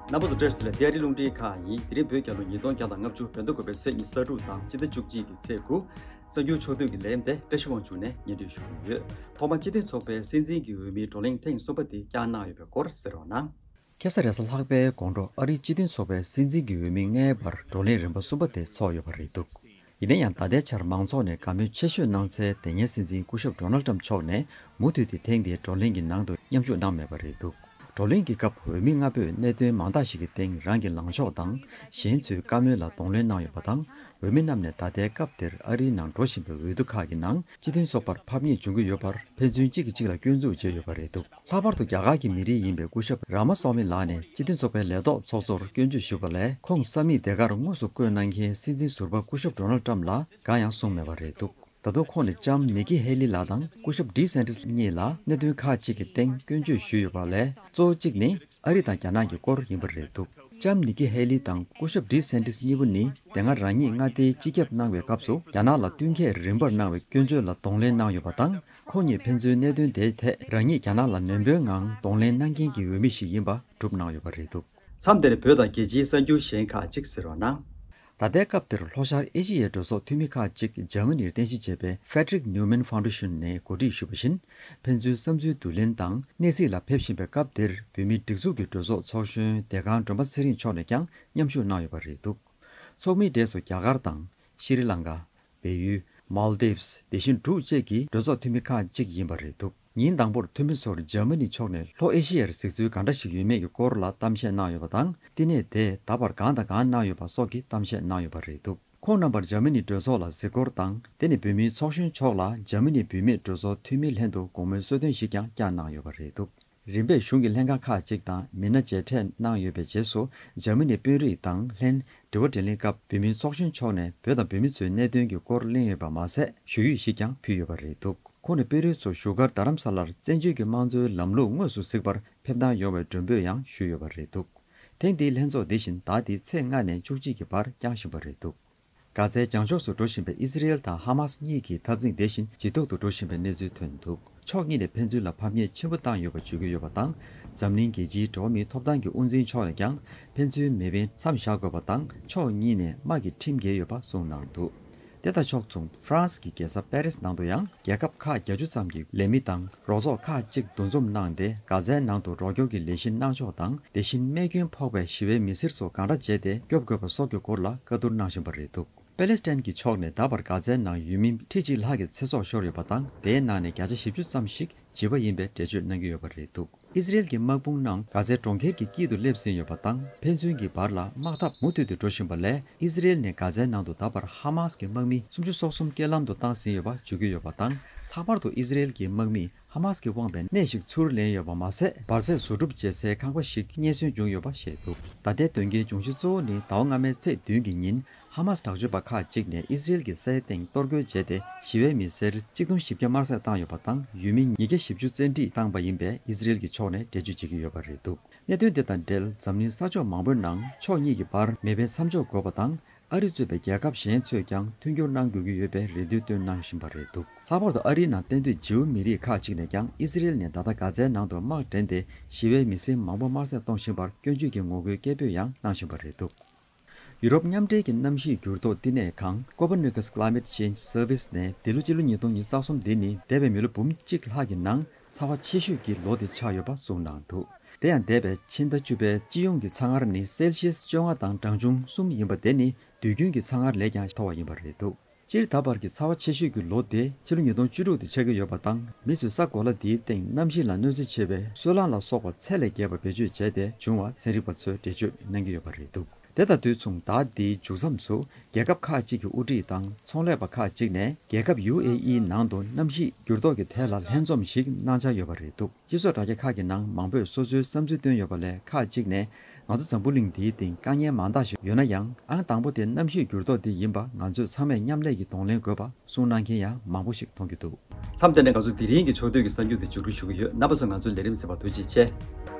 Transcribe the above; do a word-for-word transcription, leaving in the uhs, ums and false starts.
རྣམ་པ་ཚོ་བཀྲ་ཤིས་བདེ་ལེགས། ཨ་རིའི་རླུང་འཕྲིན་ཁང་ཡིན། དེ་རིང་བོད་རྒྱལ་ལོ་ཉིས་སྟོང་བརྒྱ་དང་ལྔ་བཅུ་བོད་ཟླ་དགུ་པའི་ཚེས་ཉི་ཤུ་རྩ་དྲུག་དང་སྤྱི་ཟླ་བཅུ་གཅིག་གི་ཚེས་དགུ། གསར་འགྱུར་ཕྱོགས་བསྡུས་ཀྱི་ལས་རིམ་དེ་བཀྲ་ཤིས་དབང་ཕྱུག་ནས་སྙན་སྒྲོན་ཞུ་གི་ཡོད། ཐོག་མར་སྤྱི་མཐུན་ཚོགས་པའི་སྲིད་འཛིན་གྱི་འོས་མིའི་བགྲོ་གླེང་ཐེངས་གསུམ་པ་དེ་བསྐྱངས་གནང་ཡོད་པའི་སྐོར་གསན་རོགས་གནང་། ཁ་སང་རེས་གཟའ་ལྷག་པའི་དགོང་དྲོ་ཨ་རིའི་སྤྱི་མཐུན་ཚོགས་པའི་སྲིད་འཛིན་གྱི་འོས་མི་ལྔའི་བར་བགྲོ་གླེང་རིམ་པ་གསུམ་པ་དེ་ཚོགས་ཡོད་པ་རེད་འདུག་ཡིན་ན་ཡང་ད་ལྟའི་ཆར་མང་ཚོགས་ནས་དགའ་མོས་ཆེ་ཤོས་གནང་སའི་དེ་སྔའི་སྲིད་འཛིན་སྐུ་ཞབས་ཌོ་ནལ་ཊམ་མཆོག་ནས་མུ་མཐུད་དེ་ཐེངས་འདིའི་བགྲོ་གླེང་གི་ནང་དུ་མཉམ་ཞུགས་གནང་མེད་པ་རེད་འདུག་བགྲོ་གླེང་གི་སྐབས་འོས་མི་ལྔ་པོས་གནད་དོན་མང་དག་ཞིག་གི་སྟེང་རང་གི་ལངས་ཕྱོགས་དང་གཞན་ཚོའི་བཀའ་མོལ་ལ་གདོང་ལེན་གནང་ཡོད་པ་དང་། འོས་མི་རྣམས་ནས་ད་ལྟའི་སྐབས་དེར་ཨ་རིའི་ནང་འགྲོ་བཞིན་པའི་འོས་བསྡུ་ཁག་གི་ནང་སྤྱི་མཐུན་ཚོགས་པར་ཕམ་ཉེས་འབྱུང་གི་ཡོད་པར་ཕན་ཚུན་གཅིག་གིས་གཅིག་ལ་སྐྱོན་འཛུགས་བྱས་ཡོད་པ་རེད་འདུག་ལྷག་པར་དུ་རྒྱ་གར་གྱི་མི་རིགས་ཡིན་པའི་སྐུ་ཞབས་རཱ་མ་སཱ་མི་ལགས་ནས་སྤྱི་མཐུན་ཚོགས་པའི་ལས་ཐོག་ཚོགས་གཙོར་སྐྱོན་བརྗོད་ཞུས་པ་ལས། ཁོང་ས་མིག་དེ་གར་དངོས་སུ་བསྐོས་གནང་མཁན་སྲིད་འཛིན་ཟུར་པ་སྐུ་ཞབས་ཌོ་ནལ་ཊམ་ལ་གང་ཡང་གསུངས་མེད་པ་རེད་འདུག་ད་དུང་ཁོང་ནས་ལྕམ་ནི་ཀི་ཧེ་ལི་ལགས་དང་སྐུ་ཞབས་ཌི་སན་ཏིས་གཉིས་ལ་གནད་དོན་ཁག་ཅིག་གི་སྟེང་སྐྱོན་བརྗོད་ཞུས་ཡོད་པ་ལས། གཙོ་བོ་གཅིག་ནི་ཨ་རི་དང་རྒྱ་ནག་གི་སྐོར་ཡིན་པ་རེད་འདུག་ལྕམ་ནི་ཀི་ཧེ་ལི་དང་སྐུ་ཞབས་ཌི་སན་ཏིས་གཉིས་པོ་ནི་དེ་སྔ་རང་ཉིད་མངའ་སྡེའི་སྤྱི་ཁྱབ་གནང་བའི་སྐབས་སུ་རྒྱ་ནག་ལ་བསྟུན་མཁས་རིམ་པར་གནང་བའི་སྐྱོན་བརྗོད་ལ་གདོང་ལེན་གནང་ཡོད་པ་དང་། ཁོང་ཉིད་ཕན་ཚུན་གནད་དོན་དེའི་ཐད་རང་ཉིད་རྒྱ་ནག་ལ་ནན་པོའི་ངང་གདོང་ལེན་གནང་མཁན་གྱི་འོས་མི་ཞིག་ཡིན་པ་སྒྲུབ་གནང་ཡོད་པ་རེད་འདུག་མཚམས་འདིར་བོད་དང་རྒྱལ་སྤྱིའི་གསར་འགྱུར་གཞན་ཁག་ཅིག་གསན་རོགས་གནང་། ད་ལྟའི་སྐབས་འདིར་ལྷོ་ཤར་ཨེ་ཤི་ཡའི་གྲོས་ཚོགས་འཐུས་མི་ཁག་ཅིག་འཇར་མ་ནིར་རྟེན་གཞི་བྱས་པའི་Frederick Neumann Foundation ནས་གོ་སྒྲིག་ཞུས་པ་བཞིན། ཕན་ཚུན་བསམ་ཚུལ་བསྡུ་ལེན་དང་གནས་ཚིག་ལ་ཕེབས་བཞིན་པའི་སྐབས་འདིར། བོད་མིའི་སྒྲིག་འཛུགས་ཀྱི་གྲོས་ཚོགས་ཚོགས་གཞོན་བདེ་སྒང་སྒྲོལ་མ་ཚེ་རིང་མཆོག་ནས་ཀྱང་མཉམ་ཞུགས་གནང་ཡོད་པ་རེད་འདུག་ཚོགས་མིའི་གྲས་སུ་རྒྱ་གར་དང་། ཤྲི་ལང་ཀ། བལ་ཡུལ། Maldives། དེ་བཞིན་འབྲུག་བཅས་ཀྱི་གྲོས་ཚོགས་འཐུས་མི་ཁག་ཅིག་ཡིན་པ་རེད་འདུག་ཉིན་དང་པོར་འཐུས་མི་ཚོར་འཇར་མ་ནི་ཕྱོགས་ནས་ལྷོ་ཨེ་ཤི་ཡར་གཟིགས་ཚུལ་གང་འདྲ་ཞིག་ཡོད་མེད་ཀྱི་སྐོར་ལ་གཏམ་བཤད་གནང་ཡོད་པ་དང་། བསྟི་གནས་དེ་ད་བར་གང་དང་གང་གནང་ཡོད་པ་སོགས་ཀྱི་གཏམ་བཤད་གནང་ཡོད་པ་རེད་འདུག་ཁོང་རྣམ་པར་འཇར་མ་ནི་གྲོས་ཚོགས་ལ་གཟིགས་སྐོར་དང་། དེ་ནས་བོད་མིའི་ཚོགས་གཞོན་མཆོག་ལ་འཇར་མ་ནི་བུད་མེད་གྲོས་ཚོགས་འཐུས་མིའི་ལྷན་དུ་དགོངས་མོལ་གསོལ་སྟོན་ཞིག་ཀྱང་བསྐྱངས་གནང་ཡོད་པ་རེད་འདུག་རིམ་པས་གཞུང་གི་ལྷན་ཁང་ཁག་ཅིག་དང་མི་སྣ་མཇལ་འཕྲད་གནང་ཡོད་པའི་རྗེས་སུ། འཇར་མ་ནིའི་དཔོན་རིགས་དང་ལྷན་དྲི་བ་དྲིས་ལན་སྐབས། བོད་མིའི་ཚོགས་གཞོན་མཆོག་ནས་བོད་དང་བོད་མི་ཚོའི་གནད་དོན་གྱི་སྐོར་གླེང་ཡོད་པ་མ་ཟད། ཞུ་ཡིག་ཞིག་ཀྱང་ཕུལ་ཡོད་པ་རེད་འདུག་ཁོང་ནས་དཔོན་རིགས་ཚོ་བཞུགས་སྒར་རྡ་རམ་ས་ལར་བཙན་བྱོལ་གྱི་དམངས་གཙོའི་ལམ་ལུགས་དངོས་སུ་གཟིགས་པར་ཕེབས་གནང་ཡོང་བའི་མགྲོན་འབོད་ཡང་ཞུས་ཡོད་པ་རེད་འདུག་ཐེངས་འདིའི་ལྷན་ཚོགས་འདི་བཞིན་ཟླ་འདིའི་ཚེས་ལྔ་ནས་བཅུ་གཅིག་གི་བར་བསྐྱང་བཞིན་པ་རེད་འདུག་གྷ་ཛའི་བྱང་ཕྱོགས་སུ་འགྲོ་བཞིན་པའི་ཨི་སི་རེལ་དང་ཧ་མཱ་སི་གཉིས་ཀྱི་འཐབ་འཛིང་དེ་བཞིན་ཇེ་སྡུག་ཏུ་འགྲོ་བཞིན་པའི་གནས་ཚུལ་ཐོན་འདུག་ཕྱོགས་གཉིས་ནས་ཕན་ཚུན་ལ་ཕམ་ཉེས་ཆེན་པོ་བཏང་ཡོད་པ་བརྗོད་ཀྱི་ཡོད་པ་དང་། འཛམ་གླིང་རྒྱལ་སྤྱིའི་འགྲོ་བ་མིའི་ཐོབ་ཐང་གི་དབུ་འཛིན་མཆོག་ནས་ཀྱང་ཕན་ཚུན་མེ་འཕེན་མཚམས་བཞག་དགོས་པ་དང་། ཕྱོགས་གཉིས་ནས་དམག་གི་ཁྲིམས་འགལ་ཡོད་པ་གསུངས་གནང་འདུག་དེ་དང་ཕྱོགས་མཚུངས་ཧྥ་རན་སི་གི་རྒྱལ་ས་པེ་རིས་ནང་དུ་ཡང་རྒྱལ་ཁབ་ཁག་བརྒྱད་ཅུ་ཙམ་གྱི་ལས་མི་དང་རོགས་ཚོགས་ཁག་ཅིག་འདུ་འཛོམས་གནང་སྟེ། གྷ་ཛའི་ནང་དུ་རོགས་སྐྱོར་གྱི་ལས་གཞི་གནང་ཕྱོགས་དང་། དེ་བཞིན་རྨས་སྐྱོན་ཕོག་པའི་ཞི་བའི་མི་སེར་ཚོ་གང་འདྲ་བྱས་ཏེ་སྐྱོབ་དགོས་པ་སོགས་ཀྱི་སྐོར་ལ་བཀའ་བསྡུར་གནང་བཞིན་པ་རེད་འདུག་པེ་ལེ་སི་ཐན་གྱི་ཕྱོགས་ནས་ད་བར་གྷ་ཛའི་ནང་ཡུལ་མི་ཁྲི་གཅིག་ལྷག་གི་ཚེ་སྲོག་ཤོར་ཡོད་པ་དང་། དེའི་ནང་ནས་བརྒྱ་ཆ་བཞི་བཅུ་ཙམ་ཞིག་བྱིས་པ་ཡིན་པའི་འགྲེལ་བརྗོད་གནང་གི་ཡོད་པ་རེད་འདུག་ཨི་སི་རེལ་གྱི་དམག་དཔུང་རྣམས་གྷ་ཛའི་གྲོང་ཁྱེར་གྱི་དཀྱིལ་དུ་སླེབས་ཟིན་ཡོད་པ་དང་། ཕན་ཚུན་གྱི་བར་ལ་དམག་འཐབ་མུ་མཐུད་དུ་འགྲོ་བཞིན་པ་ལས། ཨི་སི་རེལ་ནས་གྷ་ཛའི་ནང་དུ་ད་བར་ཧ་མཱ་སི་གི་དམག་མི་སུམ་ཅུ་སོ་གསུམ་རྐྱེན་ལམ་དུ་བཏང་ཟིན་ཡོད་པ་བརྗོད་ཀྱི་ཡོད་པ་དང་། ལྷག་པར་དུ་ཨི་སི་རེལ་གྱི་དམག་མིས་ཧ་མཱ་སི་གིས་དབང་བའི་གནས་ཤིག་ཚུར་ལེན་ཡོད་པ་མ་ཟད། འབར་རྫས་བཟོ་སྒྲུབ་བྱེད་སའི་ཁང་པ་ཞིག་རྙེད་སོན་བྱུང་ཡོད་པ་བཤད་འདུག་ད་ལྟའི་དོན་རྐྱེན་འབྱུང་གཞི་གཙོ་བོ་ནི་ཟླ་བ་སྔ་མའི་ཚེས་བདུན་གྱི་ཉིན། ཧ་མཱ་སི་དྲག་སྤྱོད་པ་ཁག་ཅིག་ནས་ཨི་སི་རེལ་གྱི་སའི་སྟེང་གཏོར་རྒོལ་བྱས་ཏེ། ཞི་བའི་མི་སེར་གཅིག་སྟོང་བཞི་བརྒྱ་དམར་བསད་བཏང་ཡོད་པ་དང་། ཡུལ་མི་ཉིས་བརྒྱ་བཞི་བཅུ་བཙན་ཁྲིད་བཏང་པ་ཡིན་པས། ཨི་སི་རེལ་གྱི་ཕྱོགས་ནས་འགྲེལ་བརྗོད་བྱེད་ཀྱི་ཡོད་པ་རེད་འདུག་གནད་དོན་དེ་དང་འབྲེལ། འཛམ་གླིང་ས་ཕྱོགས་མང་པོའི་ནང་ཕྱོགས་གཉིས་ཀྱི་བར་མེ་འཕེན་མཚམས་འཇོག་དགོས་པ་དང་། ཨ་རི་གཙོས་པའི་རྒྱལ་ཁབ་གཞན་ཚོས་ཀྱང་མཐུན་འགྱུར་གནང་དགོས་ཀྱི་ཡོད་པའི་རེ་འདུན་བཏོན་གནང་བཞིན་པ་རེད་འདུག་ལྷག་པར་དུ་ཨ་རིའི་ནང་གཏན་སྡོད་ཇིའུ་མི་རིགས་ཁག་ཅིག་ནས་ཀྱང་ཨི་སི་རེལ་ནས་ད་ལྟ་གྷ་ཛའི་ནང་དུ་དམག་འདྲེན་ཏེ། ཞི་བའི་མི་སེར་མང་པོ་དམར་བསད་གཏོང་བཞིན་པར་སྐྱོན་བརྗོད་ཀྱི་ངོ་རྒོལ་སྐད་འབོད་ཡང་གནང་བཞིན་པ་རེད་འདུག་ཡུ་རོབ་མཉམ་འབྲེལ་གྱི་གནམ་གཤིས་འགྱུར་ལྡོག་བསྟི་གནས་ཁང་Copernicus Climate Change Service ནས། འདི་ལོ་སྤྱི་ལོ་ཉིས་སྟོང་ཉི་ཤུ་རྩ་གསུམ་འདི་ནི་འདས་པའི་མི་ལོ་འབུམ་གཅིག་ལྷག་གི་ནང་ཚ་བ་ཆེ་ཤོས་ཀྱི་ལོ་དེ་ཆགས་ཡོད་པ་གསུངས་གནང་འདུག་དེ་ཡང་འདས་པའི་ཕྱི་ཟླ་བཅུ་པའི་སྤྱི་ཡོངས་ཀྱི་ཚ་ངར་ནི་སེལ་ཤི་ཡས་བཅོ་ལྔ་དང་གྲངས་ཆུང་གསུམ་ཡིན་པ་དེ་ནི་དུས་རྒྱུན་གྱི་ཚ་ངར་ལས་ཀྱང་མཐོ་བ་ཡིན་པ་རེད་འདུག་སྤྱིར་ད་བར་གྱི་ཚ་བ་ཆེ་ཤོས་ཀྱི་ལོ་དེ་ཕྱི་ལོ་ཉིས་སྟོང་བཅུ་དྲུག་དེ་ཆགས་ཀྱི་ཡོད་པ་དང་། མི་ཚོས་ས་གོ་ལ་འདིའི་སྟེང་གནམ་གཤིས་ལ་གནོད་འཚེ་ཆེ་བའི་སོལ་རླངས་ལ་སོགས་པ་ཚད་ལས་བརྒལ་བ་བེད་སྤྱོད་བྱས་ཏེ་བྱུང་བ་ཚན་རིག་པ་ཚོས་འགྲེལ་བརྗོད་གནང་གི་ཡོད་པ་རེད་འདུག་དེ་དང་དུས་མཚུངས། ཟླ་འདིའི་མཇུག་མཚམས་སུ་རྒྱལ་ཁབ་ཁག་ཅིག་གི་དབུ་ཁྲིད་དང་ཚོང་ལས་པ་ཁག་ཅིག་ནས་རྒྱལ་ཁབ་ཡུ་ཨེ་ཨི་ནང་དུ་གནམ་གཤིས་འགྱུར་ལྡོག་གི་ཐད་ལ་ལྷན་འཛོམས་ཤིག་གནང་འཆར་ཡོད་པ་རེད་འདུག་སྤྱི་ཚོགས་དྲ་རྒྱ་ཁག་གི་ནང་མང་པོས་སོ་སོའི་བསམ་ཚུལ་བཏོན་ཡོད་པ་ལས། ཁག་ཅིག་ནས་ང་ཚོ་འཛམ་བུ་གླིང་འདིའི་སྟེང་དཀའ་ངལ་མང་དག་ཞིག་ཡོད་ན་ཡང་། ཨང་དང་པོ་དེ་གནམ་གཤིས་འགྱུར་ལྡོག་འདི་ཡིན་པ་ང་ཚོས་ཚང་མས་མཉམ་ལས་ཀྱིས་གདོང་ལེན་དགོས་པ་གསུངས་གནང་མཁན་ཡང་མང་པོ་ཞིག་མཐོང་རྒྱུ་འདུག་མཚམས་དེ་ནས་ང་ཚོ་དེ་རིང་གི་ཕྱོགས་བསྡུས་ཀྱི་གསར་འགྱུར་དེ་མཇུག་སྒྲིལ་ཞུ་གི་ཡོད། རྣམ་པ་ཚོས་ང་ཚོའི་ལས་རིམ་གསན་པར་ཐུགས་རྗེ་ཆེ།